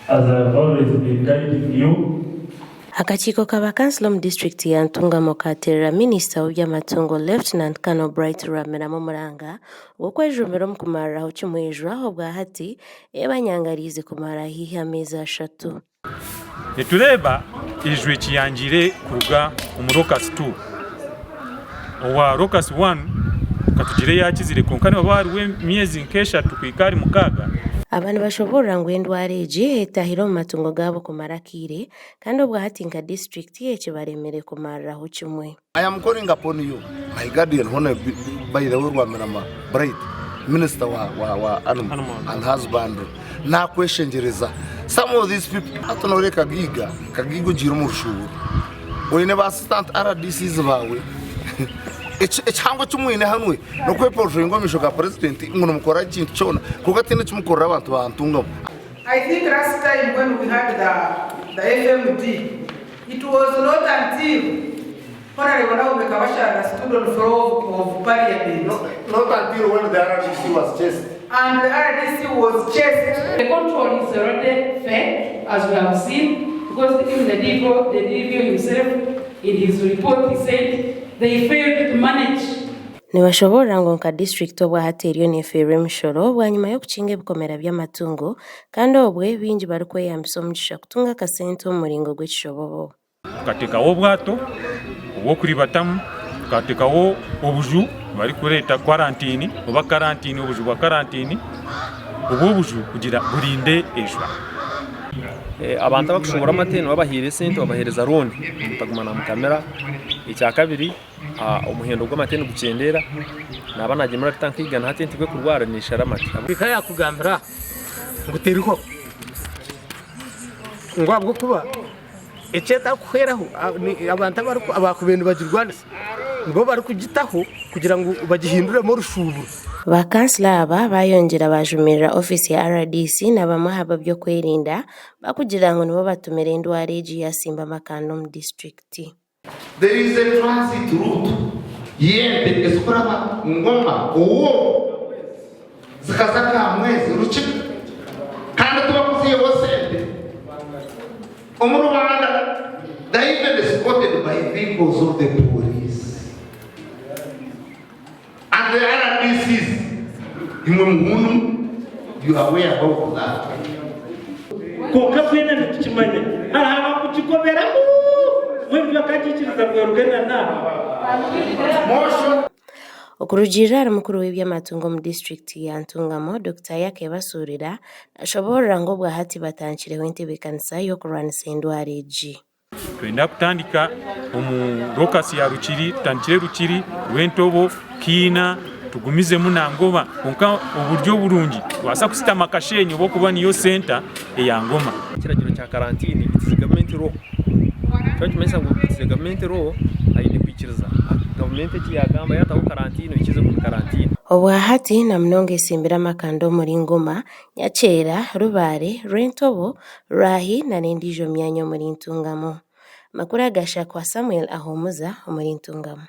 As I have always been guiding you. Akakiiko ka ba kansila omu disiturikiti ya Ntungamo kaateerera minisita w'eby'amatungo Lieutenant Colonel Bright Rwamirama omuranga gw'okwejumbira omu kumariraho kimwe ejwa obwa hati ebanyangariize kumara haihi ameezi ashatu. Nitureeba ijwe ekiyangire kuruga omu Locus 2. Owa Locus 1 katugire yakizire kwonka nihaba hariho emyezi nk'eshatu kuhika ahari mukaaga. Aba nibashoboorora ngu endwara egi etahire omu matungo gaabo kumara akaire kandi obwahati nka disiturikiti ekibaremire kumariraho kimwe. I am calling upon you my guardian hon by the way Rwamirama Bright minister wa, wa, wa animal and husbandry nakweshengyereza some of these people hati nore kagiga kagiga ogiire omu rushuuburo oine ba assistant RDCs baawe ekihango eki mwine hanwe n'okweportrayinga omu maisho ga president ngu nimukora ekintu kyona kwonka tihaine eki mukorera abantu ba Ntungamo. I think last time when we had the, the FMD, It was not until Honourable Naomi Kabasharira stood on floor of parliament. Not until when the RDC was chased. And the RDC was chased. The control is already fake, as we have seen, because even the DVO, the DVO himself, in his report, he said they failed to manage. Nibashoboorora ngu nka disiturikiti obwahati eriyo nefeerwa emishoro bwanyima y'okukinga ebikomera by'amatungo kandi obwe baingi barikweyambisa omugisha kutunga akasente omu muringo gw'ekishobobo. Tukateekaho obwato obw'okuribatamu, tukateekaho obuju barikureeta kwarantiini oba karantiini obuju bwa karantiini, obwo obuju kugira burinde ejwa. Abantu abakushuubura amate nibabahaire esente babaheereza looni omuntu aguma namukamira. Ekyakabiri omuhendo gw'amate nigukyendeera, naaba nagyemura lita nka igana hati ente ku ekurwara neshara amate. Mika yaakugambira ngu teriho, ngu ahabw'okuba eki etakuhweraho abantu abaakubaire nibagirwanisa nibo barikugitaho kugira ngu bagihinduremu orushuuburo. Ba kansila aba bayongyera bajumirira ofiisi ya rdc na bamwe aha b'ebyokwerinda bakugira ngu nibo batumire endwara egi yasimba amakanda omu disiturikiti. There is a transit route y'ente ezikuraba Ngoma, Owuwo zikaza Kamwezi, Rukiga kandi tibakuziihaho sente omu Rubanda they even escorted by vehicles of the police and the RDCs imwe muhunu you are aware about that. Kwonka twena nitukimanya hariho abakugigoberamu mbwenu bakagiikiriza ngu eruge na n'aha. Okurugiirira ahari mukuru w'eby'amatungo omu disiturikiti ya Ntungamo, Dokita Yake Basuurira nashoboorora ngu obwahati batandikireho entebeekanisa y'okurwanisa endwara egi. Twenda kutandika omu locus ya Rukiri, tutandikire Rukiri, Rwentobo, Kiina, tugumizemu na Ngoma kwonka oburyo oburungi tubaasa kusitama Kashenyi ahabw'okuba niyo center eya Ngoma. Ekiragiro kya karantini it is a government law Ekyo nikimanyisa ngu it is a government law aine kwikiriza gavumenti eki yagamba yataho karantini oikirize ngu ni karantini. Obwahati na munonga esimbire amakanda omuri Ngoma, Nyakyera, Rubare, Rwentobo, Rwahi na n'endiijo myanya omuri Ntungamo. Amakuru aga Shakwa Samuel Ahumuza omuri Ntungamo.